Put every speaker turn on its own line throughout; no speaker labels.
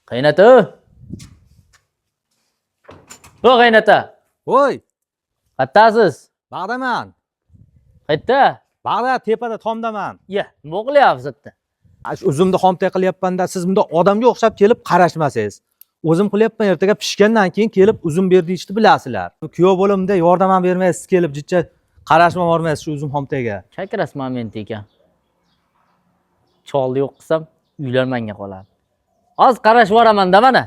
Qaynota. O qaynota.
Voy,
Qattasiz?
Bag'daman.
Qayerda?
Bag'da tepada tomdaman.
Ya, nima qilyapsiz yerda?
Shu uzumni xomtay qilyapman-da, siz bunda odamga o'xshab kelib qarashmasangiz. O'zim qilyapman, ertaga pishgandan keyin kelib uzum ber deyishni bilasizlar. Kuyov bo'limda yordam ham bermaysiz, kelib jicha qarashma bormaysiz shu uzum xomtayga.
Как раз moment ekan. Cholni yo'q qilsam, uylar menga qoladi. Oz qarashib boraman-da mana.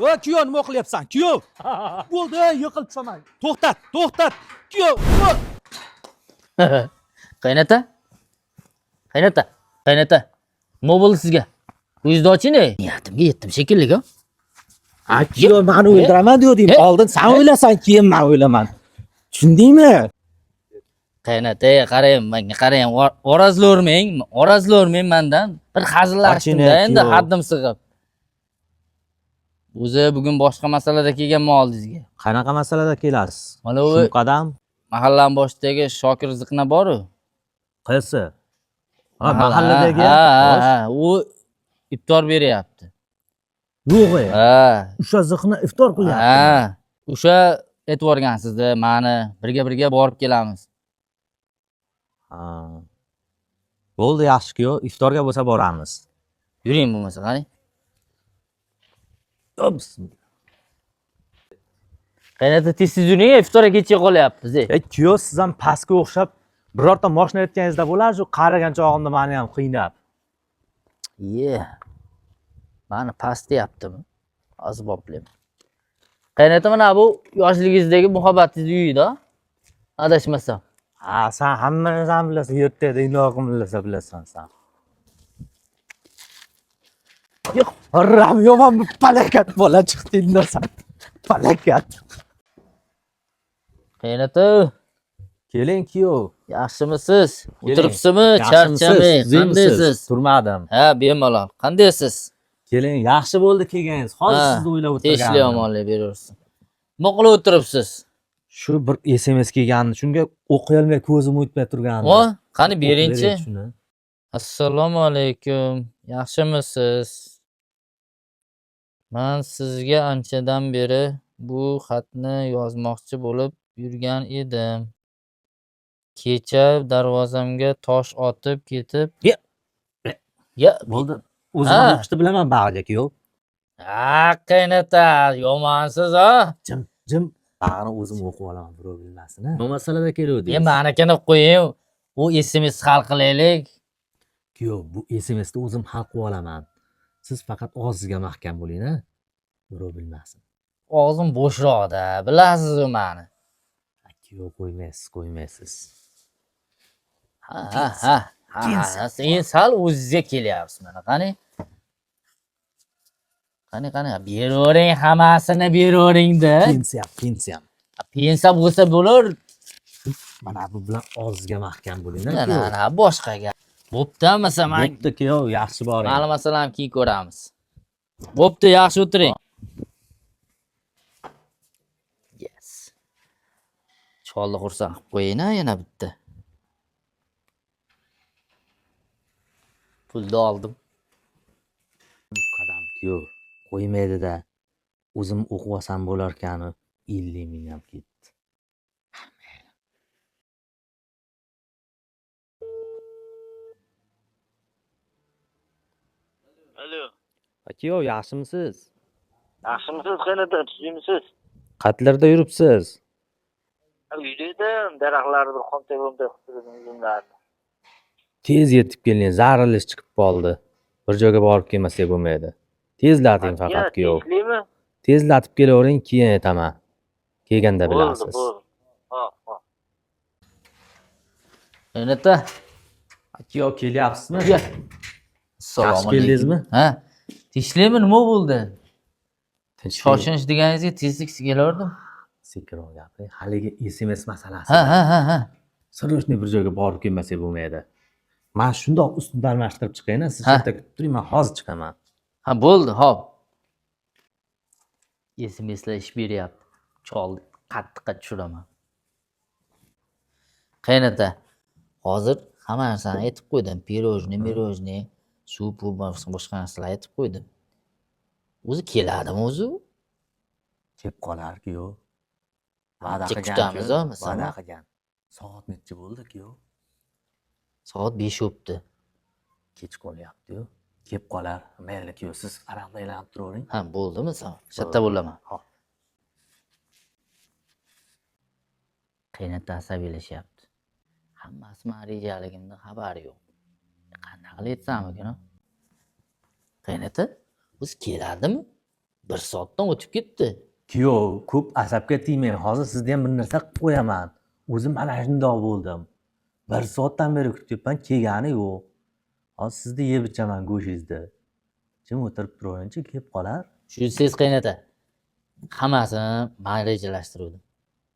Voy, kuyov nima qilyapsan? Kuyov! Bo'ldi, yiqilib tushaman. To'xtat, to'xtat. Kuyov!
Qaynota. Qaynota, qaynota. Nima bo'ldi sizga? Ko'zingizni oching. Niyatimga yetdim shekilli-ku.
Ha, kuyov meni o'ldiraman deyoding. Oldin sen o'ylasan, keyin men o'ylaman. Tushundingmi?
Qaynota, qarang, menga qarang, o'razlormang, o'razlormang mendan. Bir hazillashdim-da endi haddim sig'ib. O'zi bugun boshqa masalada kelganman oldingizga.
Qanaqa masalada kelasiz?
Mana u
Shu qadam
mahallani boshidagi Shokir Ziqna bor-u.
qaysi? Ha, mahalladagi.
Ha, u iftor beryapti.
Yo'q.
Ha.
O'sha ziqni iftor qilyapti.
Ha, o'sha aytvorgansizda, mani birga-birga borib kelamiz.
Ha. Bo'ldi, yaxshi kuyov, iftorga bo'lsa boramiz.
Yuring bo'lmasa, qarang.
Bismillah.
Qaynota tez-tez yuring, iftorga kechga qolyapmiz.
E, kuyov, siz ham pastga o'xshab birorta moshina aytganingizda bo'lar, shu qarigan chog'imda meni ham qiynab.
Ye. Mani past deyaptimi? Hozir boplayman. Qaynota mana bu yoshligingizdagi muhabbatingiz uyida. Adashmasam.
Ha, sen hamma narsani bilasan, yerda iloqim bilsa bilasan sen. Yo'q, ram yomon bir palakat bola chiqdi endi sen. Palakat.
Qaynota,
Keling kuyov.
yaxshimisiz? O'tiribsizmi? Charchamay. Qandaysiz?
Turmadim.
Ha, bemalol. Qandaysiz?
Keling, yaxshi bo'ldi kelganingiz. Hozir sizni o'ylab o'tirgandim.
Tinchlik omonlik beraversin. Nima qilib o'tiribsiz?
Shu bir SMS kelgandi, shunga o'qiy olmay ko'zim o'tmay turgandi.
O, qani beringchi.
Bering shuni.
Assalomu alaykum. Yaxshimisiz? Men sizga anchadan beri bu xatni yozmoqchi bo'lib yurgan edim. Kecha darvozamga tosh otib ketib,
Ya.
Ya,
Bo'ldi. O'zim o'qishni bilaman bag'riga kuyov.
Ha, qaynota, yomonsiz a?
Jim, jim. Bag'rini o'zim o'qib olaman, birov bilmasin. Nima masalada keluvdingiz?
E, manikini qo'ying. U SMS hal qilaylik.
Kuyov, bu SMSni o'zim hal qilib olaman. Siz faqat og'zingizga mahkam bo'ling, a? Birov bilmasin.
Og'zim bo'shroqda, bilasiz-u mani.
Kuyov qo'ymaysiz, qo'ymaysiz.
Ha, ha, ha. Ha, sen sal o'zingizga kelyapsiz mana, qani? Qani, qani, beravering, hammasini beravering-da.
Pensiyam, pensiyam.
Pensiya bo'lsa bo'lar.
Mana bu bilan og'zingizga mahkam bo'ling, a,
Mana,
kuyov.
mana boshqa gap. Bo'pti, masalan,
Bo'pti kuyov, yaxshi boring.
Ma'lum masalan keyin ko'ramiz. Bo'pti, yaxshi o'tiring. Yes. Cholni xursand qilib qo'yayin yana bitta. Pulni oldim.
Qadam kuyov qo'ymaydi-da. O'zim o'qib olsam bo'larkan, 50 ming ham ketdi.
Alo.
Kuyov, yaxshimisiz?
Yaxshimisiz, qaynota, tuzukmisiz?
Qayerlarda yuribsiz?
Uyda edim, daraxtlarni bir xomtay-xomtay qilib turdim uzumlarni.
Tez yetib keling, zaril ish chiqib qoldi. Bir joyga borib kelmasak bo'lmaydi. Tezlating faqat kuyov.
Tinchlikmi?
Tezlatib kelavering, keyin aytaman. Kelganda bilasiz.
Bo'ldi, bo'ldi. Ha, ha. Qaynota.
Kuyov kelyapsizmi?
Ya. Assalomu
Yaxshi keldingizmi?
Ha. Tinchlikmi, nima bo'ldi?
Tinchlik.
Shoshilinch deganingizga tezlik kelaverdim.
Sekinroq gapiring. Haligi SMS masalasi.
Ha, ha, ha, ha.
Срочно bir joyga borib kelmasak bo'lmaydi. Men shundoq ustimni almashtirib chiqayin, siz
Ha.
shu yerda kutib turing, men hozir chiqaman.
Ha, bo'ldi, hop. SMSlar ish beryapti. Cholni qattiqqa tushiraman. Qaynota, hozir hamma narsani aytib qo'ydim. Pirojni, mirojni, suv, pul, boshqa narsalar aytib qo'ydim. O'zi keladimi o'zi?
Kelib qolar kuyov. Va'da
Ancha
qilgan.
kutamiz,
Kuyov,
a, masalan.
Va'da qilgan. Soat necha bo'ldi, kuyov?
Soat 5 o'tdi.
Kech qolyapti-yu. Kelib qolar. Mayli, kuyov, siz aroqni aylanib turavering.
Ha, bo'ldimi san? Shatta bo'laman.
Hop.
Qaynota asabiylashyapti. Hammasi mani rejaligimdan xabari yo'q. Qanaqa qilib aytsam ekan? Qaynota, o'zi keladimi? Bir soatdan o'tib ketdi.
Kuyov, ko'p asabga tegmang. Hozir sizni ham bir narsa qilib qo'yaman. O'zim mana shundoq bo'ldim. Bir soatdan beri kutyapman, kelgani yo'q. Hozir sizni yeb ichaman go'shingizni. Jim o'tirib turaveringchi, kelib qolar.
Tushunsangiz, qaynota, hammasini man rejalashtiruvdim.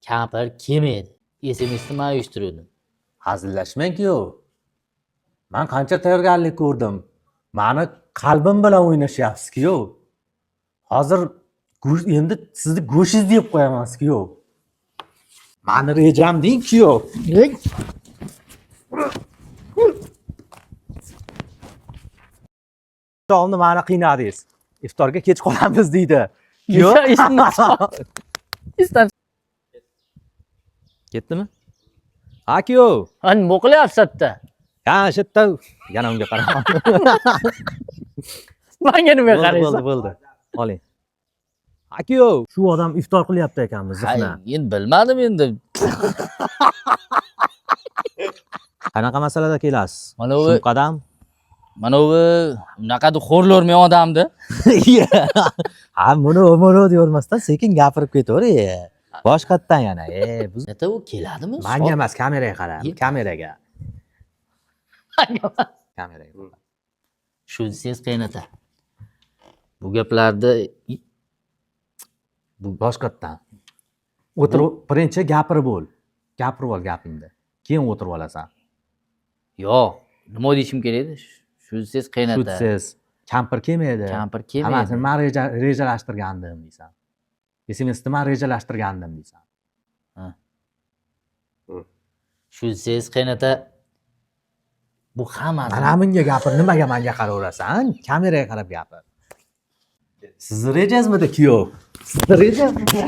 Kampir kelmaydi. SMSni man uyushtiruvdim.
Hazillashmang, kuyov. Man qancha tayyorgarlik ko'rdim. Mani qalbim bilan o'ynashyapsiz, kuyov. Hozir go'sht, endi sizni go'shingizni yeb qo'yaman, kuyov. Mani rejam deng, kuyov. Pichog'imni mani qiynadingiz. Iftorga kech qolamiz deydi. Kuyov.
Esdan
Ketdimi? Ha, kuyov.
Ha, nima qilyapsiz yerda?
Ha, shu yerda yana unga qarab.
Manga nima
Bo'ldi,
qaraysan?
bo'ldi, bo'ldi. Oling. Ha, kuyov, shu odam iftor qilyapti ekanmi,
Ha,
zihni.
endi bilmadim endi.
Qanaqa masalada kelasiz?
Mana u
Shu qadam.
Mana u unaqa xo'rlormay odamdi.
Ha, buni buni deyormasdan sekin gapirib ketaver. Boshqatdan yana. Biz
Qaynota, u keladimi?
manga emas, kameraga qara, kameraga.
Manga emas.
Kameraga.
Shu desangiz, qaynota. Bu gaplarni
Bu boshqatdan. O'tirib, birinchi gapirib bo'l. Gapirib ol gapingni. Keyin o'tirib olasan.
Yo'q, nima deyishim kerak edi? Shu desangiz, qaynota.
Sudsiz kampir kelmaydi.
Kampir
Hammasini
kelmaydi.
man rejalashtirgandim deysan. SMSni man rejalashtirgandim deysan.
Shu desangiz, qaynota, bu hammasi
Mana bunga gapir, nimaga manga qaraverasan? Kameraga qarab gapir. Sizni rejangizmidi, kuyov? Sizni rejangizmidi?